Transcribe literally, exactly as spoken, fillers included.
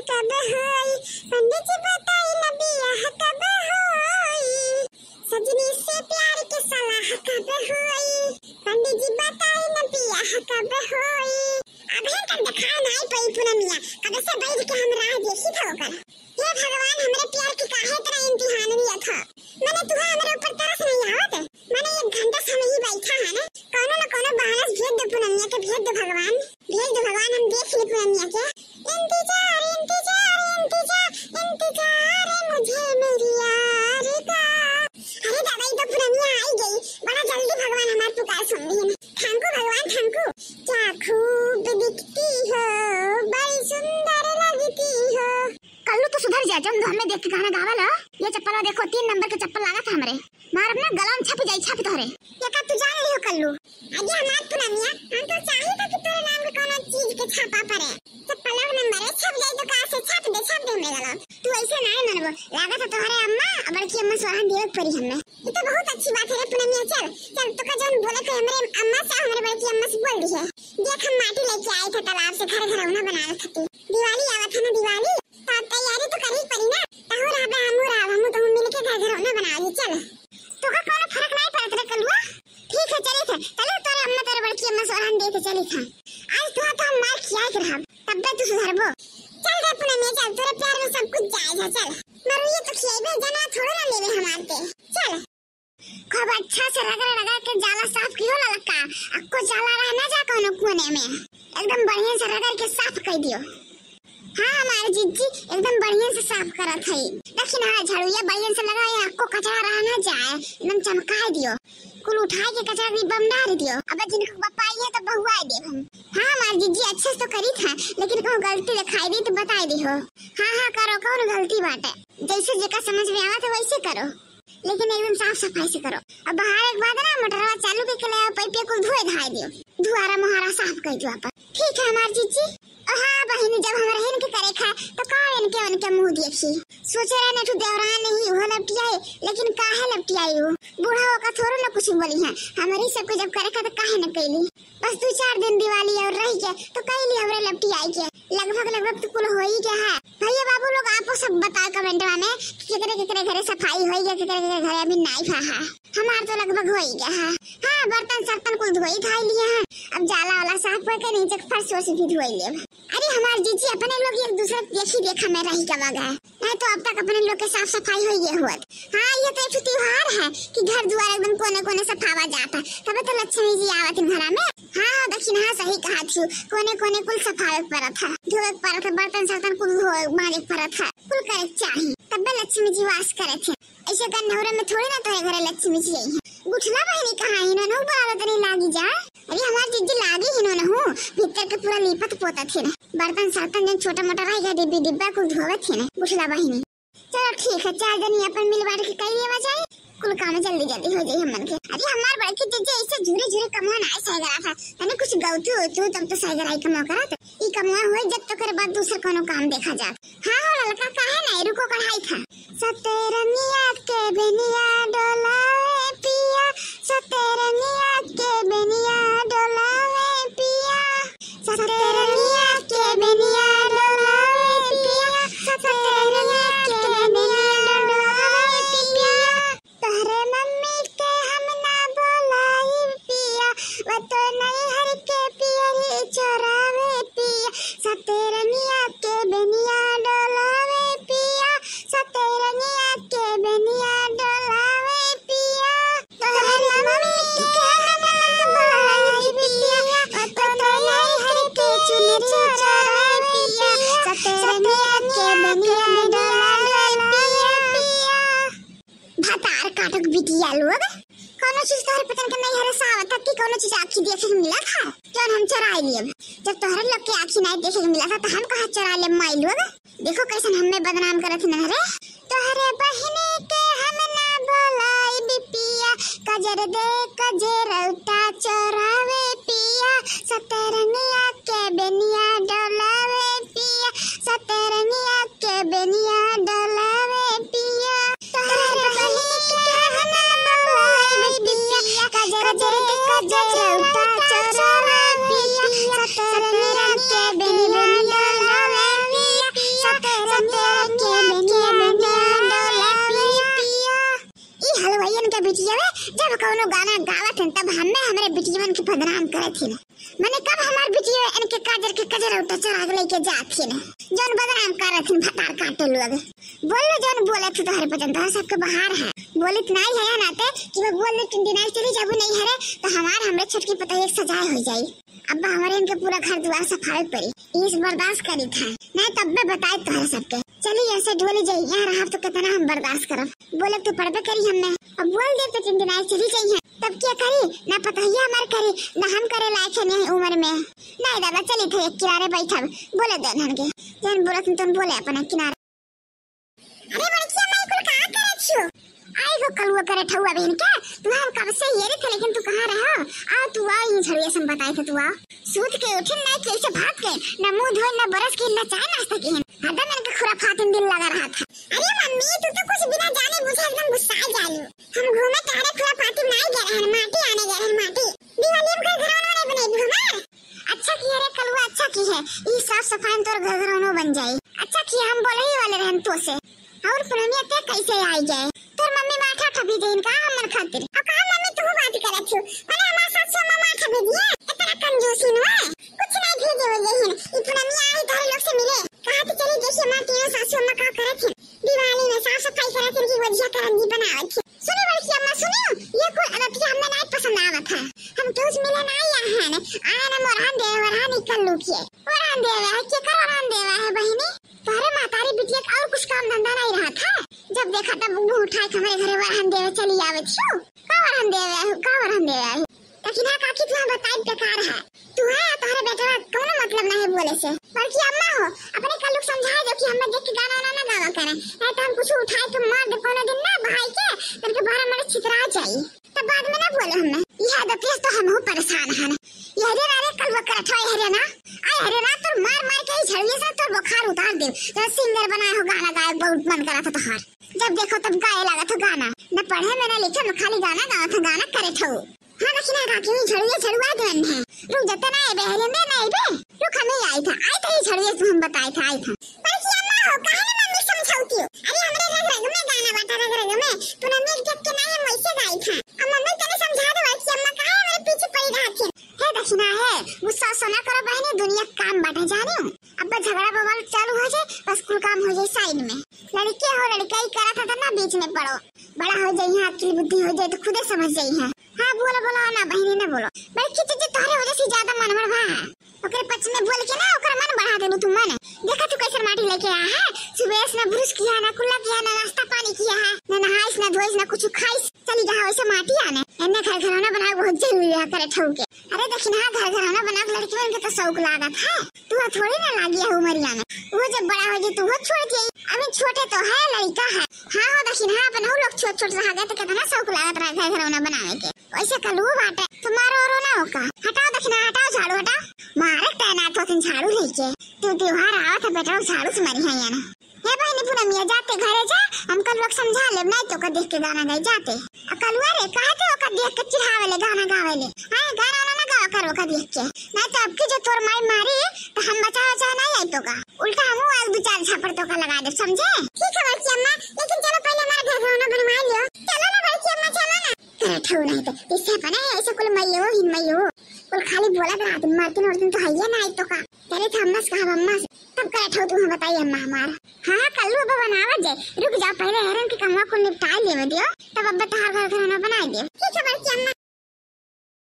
कब होई, पंडित जी बताई न बियाह कब होई, सजनी से प्यार के सलाह कब होई, पंडित जी बताई न बियाह कब होई। अबहिन तक देखाए नाई पई पूनमिया, कब से बैठ के हम राह देखी था ओकर। हे भगवान, हमरे प्यार के काहे इतना इम्तिहान लिया था? मने तुहे हमरे ऊपर तरस नहीं आवत? मने एक घंटा से हम यही बैठा है ना, कौनो न कौनो बहाना से भेज दो पूनमिया के, भेज दो भगवान, भेज दो भगवान, हम देख ली पूनमिया के। इंतजार, इंतजार, इंतजार, इंतजार है मुझे मेरी यार का। अरे दादा, ये तो पूनमिया आई गई, बड़ा जल्दी भगवान हमार पुकार सुन ली है। Thank you भगवान, thank you। क्या खूब दिखती हो, बड़ी सुंदर लगती हो। कल्लू, तू सुधर जा, जौन हमें देख के गाना गावल ह। ये चप्पलवा देखो, तीन नंबर के चप्पल लागत है हमरे। मारब ना, गलवा में छप जाई, छप तोहरे। ये का तू जान लियो कल्लू? अरे हमार पूनमिया, हम तो चाही था कि तोरे नाम के कोनो चीज के छापा पड़े। चप्पलवा के नंबर छप जाई तो का से? छाप दे, छाप दे हमरे गलवा। तू ऐसे ना मनबो, लागत है तोहरे अम्मा और बड़की अम्मा सोहन देवे के पड़ी हमें। ये तो बहुत अच्छी बात है रे पूनमिया। चल, चल, तो का जौन बोले थे हमरे अम्मा से, हमरे बड़की अम्मा से बोल दी है। देख, हम माटी लेके आए थे तालाब से, घर घरौना बना रहे थे। दिवाली आवत है ना, दिवाली, तो तैयारी तो करही पड़ी ना। तहू रहबे, हमहू रहब, हमहू तहू मिलके घर घरौना बना ली। चल, तो का कोनो फर्क नहीं पड़त रे कलुआ। ठीक है, चली थे, चलो तोरे अम्मा, तोरे बड़की अम्मा सोहन दे के चली थे। आज तो, तो हम मार खिया के रहब, तब तू सुधरबो। चल रे पूनमिया, चल, तोरे प्यार में सब कुछ जायज है, चल। मरुए तो खियाइबे, जाना थोड़े ना लेबे हमार ते। चल। खूब अच्छा से रगड़ रगड़ के जाला साफ कियो ललका, अक्को जाला रह ना जा कोनो कोने में, एकदम बढ़िया से रगड़ के साफ कर दियो। हाँ हमार जीजी एकदम बढ़िया से साफ करत है। देखी ना, झाड़ुआ बढ़िया से लगाए, अक्को कचरा रह ना जाए, एकदम चमकाए दियो। कुल उठाए के कचरा डिब्बा में डाल दियो। अब जिनको बपाई है तो बहुआए देब हम। हाँ हमार जीजी अच्छे से तो करी था, लेकिन कहूँ गलती दिखाई दी तो बताई दी हो। हाँ हाँ करो, कौन गलती बाटे, जैसे जेका समझ में आवत है वैसे करो। लेकिन एकदम साफ सफाई से करो। अब बाहर एक बात ना, मोटरवा चालू करके ले आओ, पाइप कुल धोए धाए दियो, दुआरा मुहारा साफ कर दियो अपन। ठीक है हमार जीजी। ओ हाँ बहिनी, जब हमरा इनके करे खा तो का इनके उनके मुंह देखी। सोचे रहे नेठू देवरान नहीं उहो लपटियाए, लेकिन काहे लपटियाई हो? बूढ़ा होकर थोड़ो ना कुछ बोली है, हमारी सबके जब करे खा तो काहे न कैली? बस दो चार दिन दिवाली और रह गया तो कैली हमरे लपटियाई के। लगभग लगभग तो कुल हो ही गया है। भैया बाबू लोग आपो सब बताओ कमेंटवा में कि केकरे केकरे घरे सफाई होई गया, केकरे केकरे घरे अभी नाई भा है। हमार तो लगभग होई गया है। हाँ, बर्तन सर्तन कुल धोई धाई लिए हैं। अब जाला वाला साफ करके नीचे के फर्श वर्श भी धोई लेब। अरे हमार जीजी अपने लोग एक दूसरे के देखी देखा में रही का मगा है, नहीं तो अब तक अपने लोग के साफ सफाई होई गए होत। हाँ, ये तो एक ठो त्योहार है कि घर दुआर एकदम कोने कोने सफावा जाता, तबे तो लक्ष्मी जी आवत हैं घरा में। हाँ, हाँ, दक्षिण, हाँ, सही कहा थी, कोने कोने कुल सफावे के परत है, धोवे के परत है, बर्तन सर्तन कुल धोवे माजे के परत है, कुल करे के चाही, तबे लक्ष्मी जी वास करे थे। ऐसे का नौरा में थोड़ी ना तोरे घरे लक्ष्मी जी आई है। गुठला बहिनी कहाँ है? इन्होंने ऊपर आवे तनी लागी जा। अरे हमार जीजी लागी ही इन्होंने हूँ, भीतर के पूरा लीपत पोतत है ना, बर्तन सर्तन जन छोटा मोटा रह गया, डिब्बी डिब्बा कुल धोवत है ना गुठला बहिनी। चलो ठीक है, चार जनी अपन मिल बांट के कई लेवा जाए, कुल काम जल्दी जल्दी हो जाए हमन के। अरे हमार बड़की जीजी ऐसे झूरे झूरे कमवा ना सही करा था, तने कुछ गौतू होतू तब तो सही कराई कमवा करत। ई कमवा होई जब तो करे बाद दूसर कोनो काम देखा जात। हाँ हो ललका, काहे नहीं, रुको कढ़ाई था। सतरंगिया के बेनिया डोलावे पिया, सतरंगिया के बेनिया डोलावे पिया, सतरंगिया के बेनिया डोलावे पिया, सतरंगिया के बेनिया डोलावे पिया। तोहरे मम्मी के हम ना बोलाई पिया, वो तो नैहर के पियरी चोरावे पिया। सतरंगिया के बेनिया डोलावे पिया, सतरंगिया के बेनिया डोलावे पिया। तोहरे मम्मी के हम ना बोलाई पिया, वो तो नैहर के चुनरी चोरावे पिया। सतरंगिया के बेनिया डोलावे पिया। भतार काटक बिटिया लोग, कोनो चीज तोहरे पतन के नहीं हरे सावत कि कोनो चीज आँखी देखे के मिला था, जौन हम चोराई लियब। जब तोहरे लोग के आँखी नहीं देखे के मिला था, तो हम कहाँ चोरा लेब माई लोग? देखो कैसन हमें बदनाम करत हन रे। तोहरे बहिनी के हम ना बोलाई बिपिया, कजर दे कजरौटा चोरावे पिया, सतरंगिया के बेनिया डोलावे पिया, सतरंगिया के बेनिया डोलावे पिया। तोहरे बहिनी के हम ना बोलाई बिपिया, कजर दे कजरौटा चोरावे पिया, सतरंगिया के बेनिया डोलावे पिया, कोनो गाना गावत हन, तब हमें हमरे बिटियवन के बदनाम करत हिन। मने कब हमार बिटिया इनके काजर के कजर उठा चढ़ा के लेके जात हिन, जौन बदनाम करत हिन भतार काटे लोग। बोल लो जौन बोले थे तोहरे पसंद, तोहरे सबके बाहर है। बोलित नाई है नाते कि वो बोल दे टिंडी नाई चली जाबू नहीं हरे, तो हमार हमरे छोटकी पतोहिया के सजाए हो जाई। अब हमारे इनके पूरा घर दुआर सफावे पड़ी, इस बर्दाश्त करी था, नहीं तब मैं बताए तोहरे सबके। चली ऐसे डोली जाई, यहाँ रहब तो कितना हम बर्दाश्त करब। बोले तो पड़बे करी हमें, अब बोल दे तो टिंडी नाई चली जाई है, तब क्या करी? ना पतोहिया हमार करी, ना हम करे लायक है नहीं उम्र में। नहीं दादा, चली थे एक किनारे बैठब, बोले दे नन के, जौन बोलत तुम बोले अपना किनारे। अरे बड़की अम्मा, ई कुल का करत छियो? आई गो कलुआ करे ठौआ बहन के, तू हम कब से ये रे थे, लेकिन तू कहाँ रहो? आओ तू आओ, ये झड़िया से हम बताए थे, तू आओ। सूत के उठिन ना, कैसे भात के, ना मुंह धोए, ना बरस के, ना चाय नाश्ता के। हरदम इनके खुराफात में दिल लगा रहा था। अरे मम्मी, तू तो कुछ बिना जाने बुझे एकदम गुस्सा जालू। हम घूमे टहरे खुराफाती नाई गए रहन, माटी आने गए रहन, माटी। दिवाली में घर घरौना नहीं बनेबू हमार। अच्छा की है रे कलुआ, अच्छा की है। ई साफ सफाई में तोर घर घरौनो बन जाई। अच्छा की है, हम बोले ही वाले रहन तो से। और पुनमिया ते कैसे आई जाए? तोर मम्मी माठा ठपी देन का हमर खातिर? अब का मम्मी तू बात करत हो? अरे हमार सासू अम्मा माठा भेजिए, इतना कंजूसी न है। कुछ नहीं भेजे हो ये हिन। ई पुनमिया आई तोहरे लोग से मिले। कहा तो चली देखिए हमार तीनों सासू अम्मा का करत है। दिवाली में साफ सफाई करत है कि वजिया करंजी बनावत है। सुनी बड़की अम्मा, सुनी, ये कुल अदतिया हमें नहीं पसंद आवत है। हम केहू से मिले नहीं आए हैं, आए ना मोरहन देवे, वरहन निकल लूटिए। वरहन देवे है, केकर वरहन देवे है बहिनी? तोहरे मातारी बिटिया के और कुछ काम धंधा नहीं रहा था? जब देखा तब मुंह उठाए के हमारे घरे वरहन देवे चली आवे छियो। का वरहन देवे है, का वरहन देवे है? लेकिन हाँ काकी, तुम्हें बताई बेकार है। तू है, तोहरे बेटवा कौनो मतलब नहीं बोले से। बड़की अम्मा हो, अपने कल्लू के समझाए दो कि हमें देख के गाना वाना ना गावा करे, नहीं तो हम कुछ उठाए के मार दे कोनो दिन ना भाई के, तन के बारह मरे छितरा जाई, तब बाद में ना बोले हमें। यह दतिया तो हम हो परेशान हन। ये हरे ना रे कल्लू करत हो, ये हरे ना, आई हरे ना, तोर मार मार के ही झड़िए से तोर बुखार उतार दे। तो सिंगर बनाए हो, गाना गाए बहुत मन करा था तोहार, जब देखो तब गाए लागत हो गाना, न पढ़े में न लिखे में, खाली गाना गावत हो, गाना करे ठो। हाँ, दखिना काकी, झड़ुए झड़ुआ देन है। रुक जा, तना एबे, हरिंदे ना एबे। रुक, हमें आई था, आई था, ये झड़ुए तू हम बताए था, आई था। पर की अम्मा हो, काहे ना मम्मी समझाउती हो? अरे, हमरे रग रग में गाना बाटा, रग रग में। तू ना मिल देख के ना हम वैसे गाई था। अब मम्मी तने समझा दो कि अम्मा काहे हमरे पीछे पड़ी रहत है। हे दखिना है, गुस्सा उस्सा ना करो बहनी, दुनिया के काम बाटे, जाने हो? अब बस झगड़ा बवाल चालू हो जाए, बस कुल काम हो जाए साइड में। लड़के हो, लड़काई करा था, तो ना बीच में पड़ो। बड़ा हो जाई है, अक्ल बुद्धि हो जाए तो खुदे समझ जाई है। हाँ, बोलो, बोलो, ना बहिनी, ना बोलो। बड़की चीज तोहरे वजह से ज्यादा मनमर बा। ओकरे पच में बोल के ना, ओकर मन बढ़ा देनु तू मन। देखा तू कैसन माटी लेके आया है। सुबह से ना ब्रश किया, ना कुल्ला किया, ना नाश्ता पानी किया है, ना नहाइस, ना धोइस, ना कुछ खाइस। चली गया वैसे माटी आने। एन्ने घर घरौना बनावे बहुत जरूरी है, करे ठहू के। अरे दखिना, घर घरौना बना के लड़की बन के तो शौक लागत है। तू थोड़ी ना लागी है उमरिया में। वो जब बड़ा हो जाए तो वो छोड़ के आई। अभी छोटे तो है, लड़का है। हाँ हो दखिना, अपन हो लोग छोट छोट रह गए तो कितना शौक लागत रहा घर घरौना बनावे के। वैसे कलू बाटे, तुम्हारो रो ना होका। हटाओ दखिना, हटाओ झाड़ू, हटाओ। मारे तैनात होते झाड़ू लेके। तू त्योहार आवत है बेटा, झाड़ू से मरी है या ना। हे बहिनी पूनमिया, जाते घरे जा, हम कलुआ के समझा लेब, नहीं तो ओकर देख के गाना गाई जाते। आ कलुआ रे, काहे ते ओकर देख के चिढ़ावे ले, गाना गावे ले? हाँ, गाना वाना ना गावा कर ओकर देख के, नहीं तो अब की जो तोर माई मारी, तो हम बचा बचा नहीं आई तो का, उल्टा हमहू एक दो चार झापड़ तो का लगा देब, समझे? ठीक है बड़की अम्मा, लेकिन चलो पहले हमारे घर घरौना बनवा लियो। चलो ना बड़की अम्मा, चलो ना। करे ठहू नहीं तो, इससे अपना है, ऐसे कुल मैयो, हिन मैयो, कुल खाली बोलत रहत, मरतिन उरतिन तो हइये ना आई तो का। पहले तो अम्मा से कहा, अम्मा से, तब करे ठहू तुम्हें बताई अम्मा हमार। हाँ, हाँ, कल्लू अब बनावा जाए। रुक जाओ, पहले हरन के कमवा को निपटा लेवे दियो, तब अब तहार घर घरौना